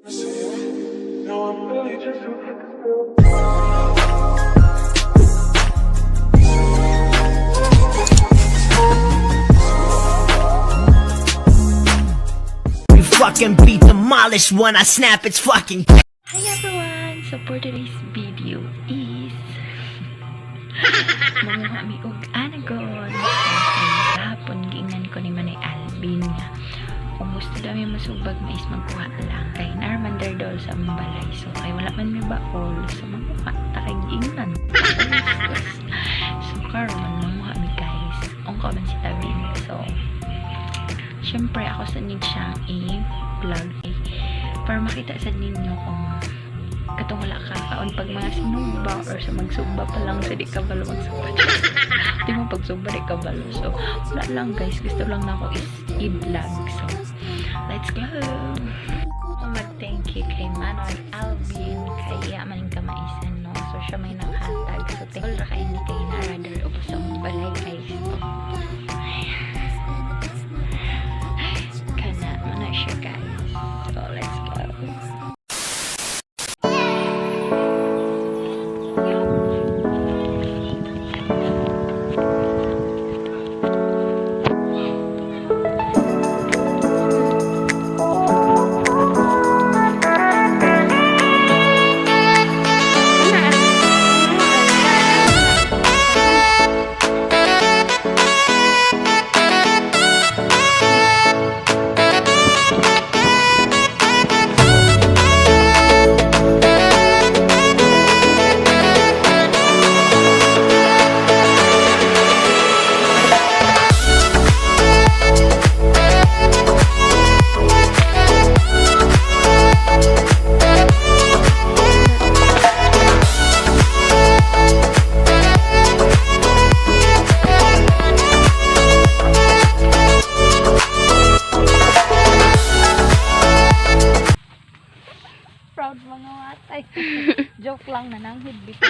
No, I'm really just too You fucking be demolished when I snap. It's fucking. Hi everyone! So for today's video is manguha mi og anagon. So kahapon giingnan ko ni Manay Alvin nga kung gusto daw mi masubag mais, magkuha lang kay Narman dol sa among balay. So kay wala man mi baol, so manguha ta kay giingnan. So karon manguha mi, guys. Ungko man si Tabin. So syempre ako sa need siyang i-vlog eh, para makita sa ninyo kung katong wala ka kaon pag mga sinugba or sa magsugba pa lang sa di ka balo magsugba. Di mo pagsugba, di ka balo. So wala lang, guys, gusto lang na ako is i-vlog. So let's go. Mag thank you kay Manoy Alvin kay iya man kamaisan, no? So siya may nakahatag, so thankful ra kay ni kay naradar ubos sa among balay, guys. So kana mana siya, guys. So let's go. Proud mga watay. Joke lang, nananghid bitaw.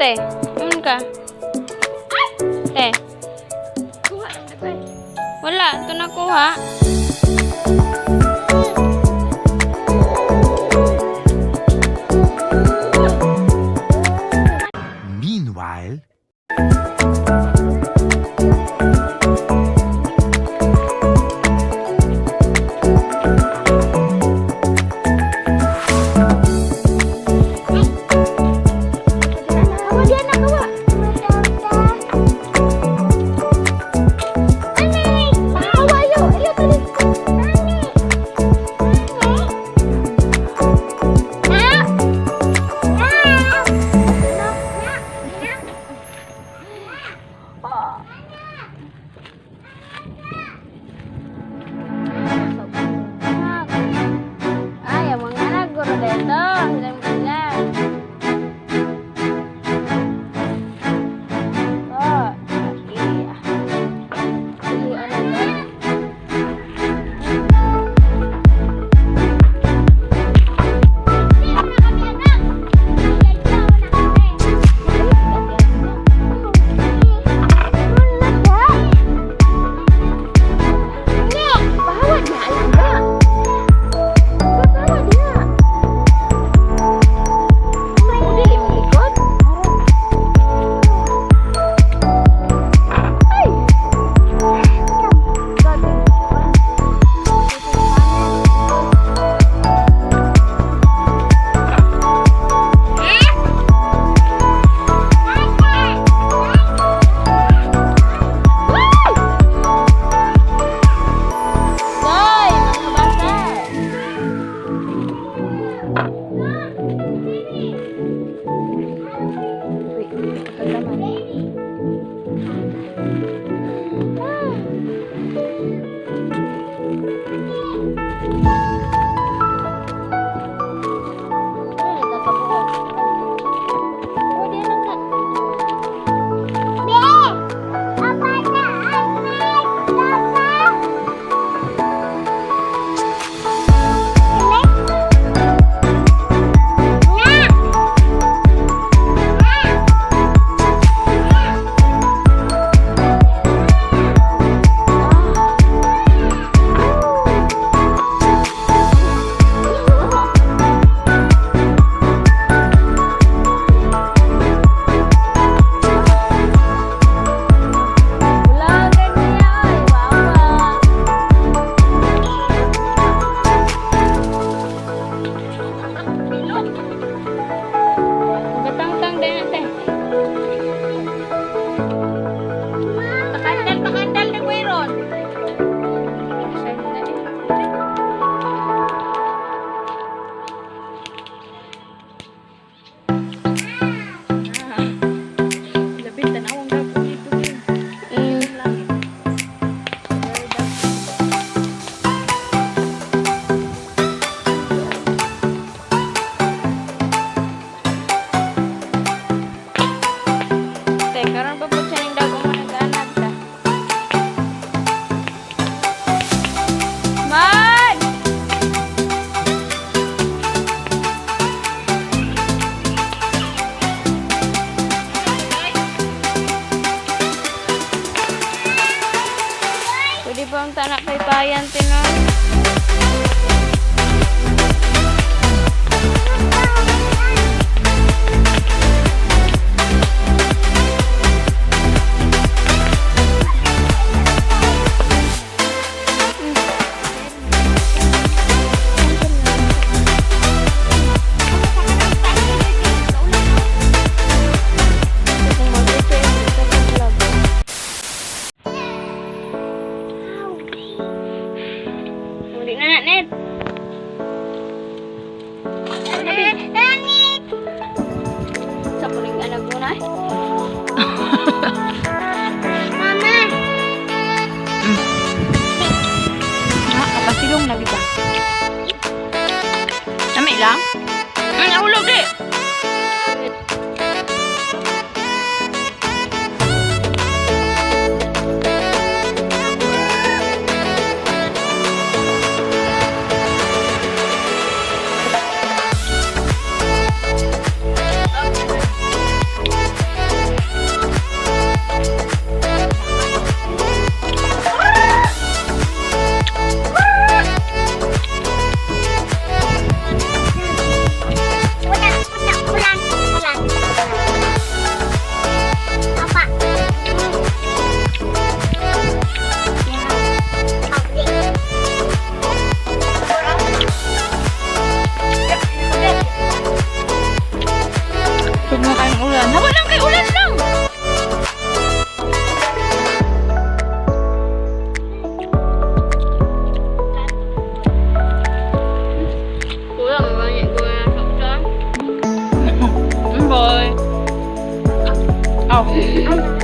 Te. Ingon ka. Te. Kuha lang na ba? Wala, ito nakuha. Meanwhile, Kawa diyan na kawa. Kawa ayo, ayo tadi. Ay, ang mga anak, guro dito. Silang sila. Oh, iya. Sige, ano to? Bawa dia alangga. Bawa dia. Dili mo likod. Ay. Hoy, mga bata. Wait, pagkaman. Ay, nagkakabuo. Oh, di na ka. Wala, ganyan. Ay, wawa. Gatang-tang din natin. Pakandal, pakandal na ron. Labi, tanawang dapat dito. Langit. Te, karon pa po siya ng dagong manag-anag ta. Man! Pwede ba ang tanak kay Payan, Tinoy? Uli na na, Net. Sa puning anak mo na. Eh. Ha, kapasilong lagi ka. Nami lang? Ay, nahulog di! Wow!